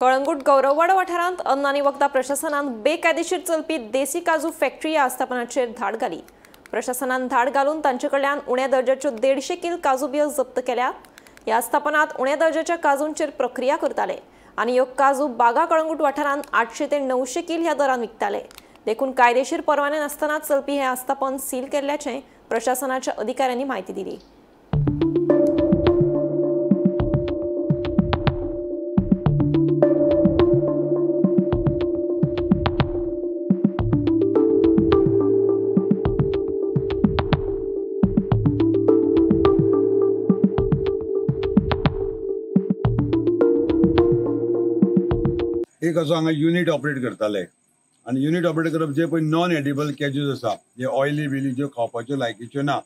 कळंगूट गौरववाडो वाठारांत अन्न आनी वखदां प्रशासनान बेकायदेशीर चलपी देसी काजू फॅक्टरी ह्या आस्थापनाचेर धाड घाली। प्रशासनान धाड घालून तांचे कडल्यान उण्या दर्जाच्यो 150 किल काजू बियो जप्त केल्यात। ह्या आस्थापनांत उण्या दर्जाच्या काजूंचेर प्रक्रिया करताले आनी ह्यो काजू बागा कळंगूट वाठारांत 800 ते 900 किल ह्या दरान विकताले। देखून कायदेशीर परवाने नासतना चलपी हें आस्थापन सील केल्ल्याचें प्रशासनाच्या अधिकाऱ्यांनी म्हायती दिली। एक असो हांगा युनिट ऑपरेट करताले आनी युनिट ऑपरेट करप जे पळय नॉन एडिबल कॅज्यूज आसा, जे ऑयली बिली ज्यो खावपाच्यो लायकीच्यो ना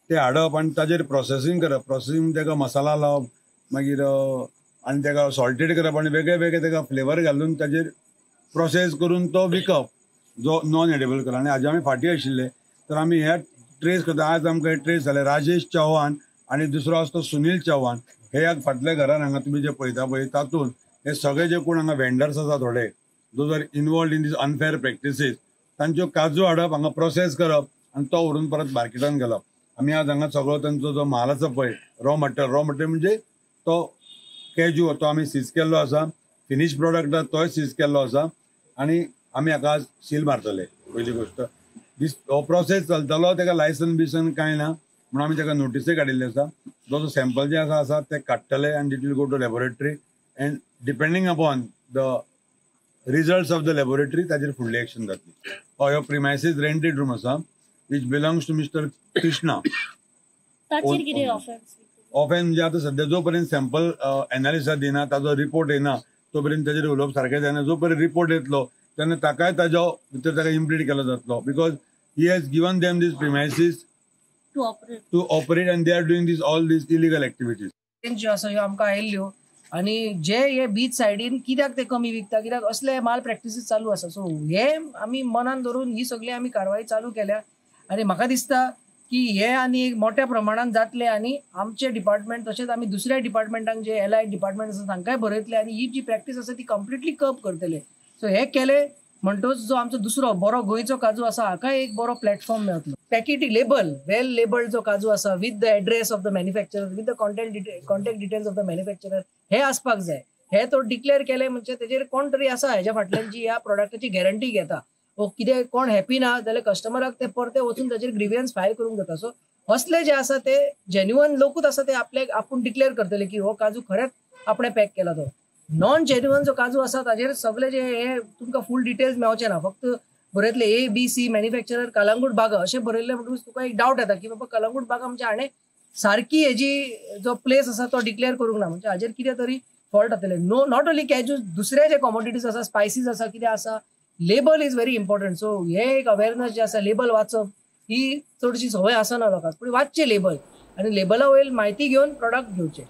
ते हाडप आनी ताजेर प्रोसेसींग करप। प्रोसेसींग ताका मसाला लावप, मागीर आनी ताका सॉल्टेड करप आनी वेगळे वेगळे ताका फ्लेवर घालून ताजेर प्रोसेस करून तो विकप जो नॉन एडिबल करप। आनी हाजे आमी फाटीं आशिल्ले तर आमी हे ट्रेस करता। आज आमकां हे ट्रेस जाले राजेश चौहान आनी दुसरो आसा तो सुनील चौहान। हे फाटल्या घरान हांगा तुमी जे पळयता पळय तातूंत हे सगळे जे कोण हांगा वेंडर्स आसा थोडे those are involved in these unfair practices, तांच्यो काजू हाडप हांगा प्रोसेस करप आनी तो व्हरून परत मार्केटान घालप। आमी आज हांगा सगळो तांचो जो म्हाल आसा पळय रॉ मटेरियल, रॉ मटेरियल म्हणजे तो कॅज्यू तो आमी सीज केल्लो आसा, फिनीश प्रोडक्ट आसा तोय सीज केल्लो आसा आनी आमी हाका आज सील मारतले। पयली गोश्ट दीस हो प्रोसेस चलतलो, ताका लायसन बिसन कांय ना म्हणून आमी ताका नोटीसय काडिल्ली आसा। जो जो सॅम्पल जे आसा आसा ते काडटले आनी it will go to laboratory and depending upon the results of the laboratory ताजेर फुडली एक्शन जातली। हय, हो प्रिमायसीस रेंटेड रूम आसा which belongs to mister Krishna. ताचेर कितें ऑफेन्स? ऑफेन्स म्हणजे आतां सद्या जो पर्यंत सॅम्पल एनालिसिस दिना, ताजो रिपोर्ट येना तो पर्यंत ताजेर उलोवप सारकें जायना। जो पर्यंत रिपोर्ट येतलो तेन्ना ताकाय ताजो भितर ताका इम्प्लीट केलो जातलो because he has given them these premises to operate and they are doing this all these illegal activities. ज्यो आसा ह्यो आमकां आयिल्ल्यो आनी जे हे बीच सायडीन कित्याक ते कमी विकता, कित्याक असले माल प्रॅक्टिसीस चालू आसा। सो हे आमी मनान धरून ही सगळी आमी कारवाई चालू केल्या आनी म्हाका दिसता की हे आनी एक मोठ्या प्रमाणान जातले आनी आमचे डिपार्टमेंट तशेंच आमी दुसऱ्या डिपार्टमेंटांक जे एलायड डिपार्टमेंट आसा तांकांय बरयतले आनी ही जी प्रॅक्टीस आसा ती कंप्लिटली कर्ब करतले। सो हे केले म्हणटोच जो आमचो दुसरो बरो गोंयचो काजू आसा हाकाय एक बरो प्लॅटफॉर्म मेळटलो। पॅकेटी लेबल, वेल लेबल्ड जो काजू आसा with the address of the manufacturer, with the contact details of the manufacturer हे आसपाक जाय। हे तो डिक्लेअर केले म्हणजे तेजेर कोण तरी आसा हेज्या फाटल्यान जी ह्या प्रोडक्टाची गॅरंटी घेता वो कितें कोण हॅपी ना जाल्यार कस्टमराक ते परते वचून ताजेर ग्रिवियन्स फायल करूंक जाता। सो असले जे आसा ते जेन्युअन लोकूच आसा ते आपल्याक आपूण डिक्लेअर करतले की हो काजू खरेंच आपणें पॅक केला। तो नॉन जेन्युअन जो काजू आसा ताजेर सगळे जे हे तुमकां फूल डिटेल्स मेळचे ना, फक्त बरयतले A B C manufacturer Calangute Baga अशें बरयल्लें म्हणटकूच तुका एक डावट येता की बाबा कलांगूट बागा म्हणजे हाणें सारकी हेजी जो प्लेस आसा तो डिक्लेअर करूंक ना, म्हणजे हाजेर कितें तरी फॉल्ट जातले। नो not only कॅज्यूज, दुसरे जे कॉमोडिटीज आसा, स्पायसीस आसा, कितें आसा, label is very important. So हे एक अवेरनस जे आसा लेबल वाचप ही चडशी संवय आसना लोकांक, पूण वाचचें लेबल आनी लेबला वयर म्हायती घेवन प्रोडक्ट घेवचे।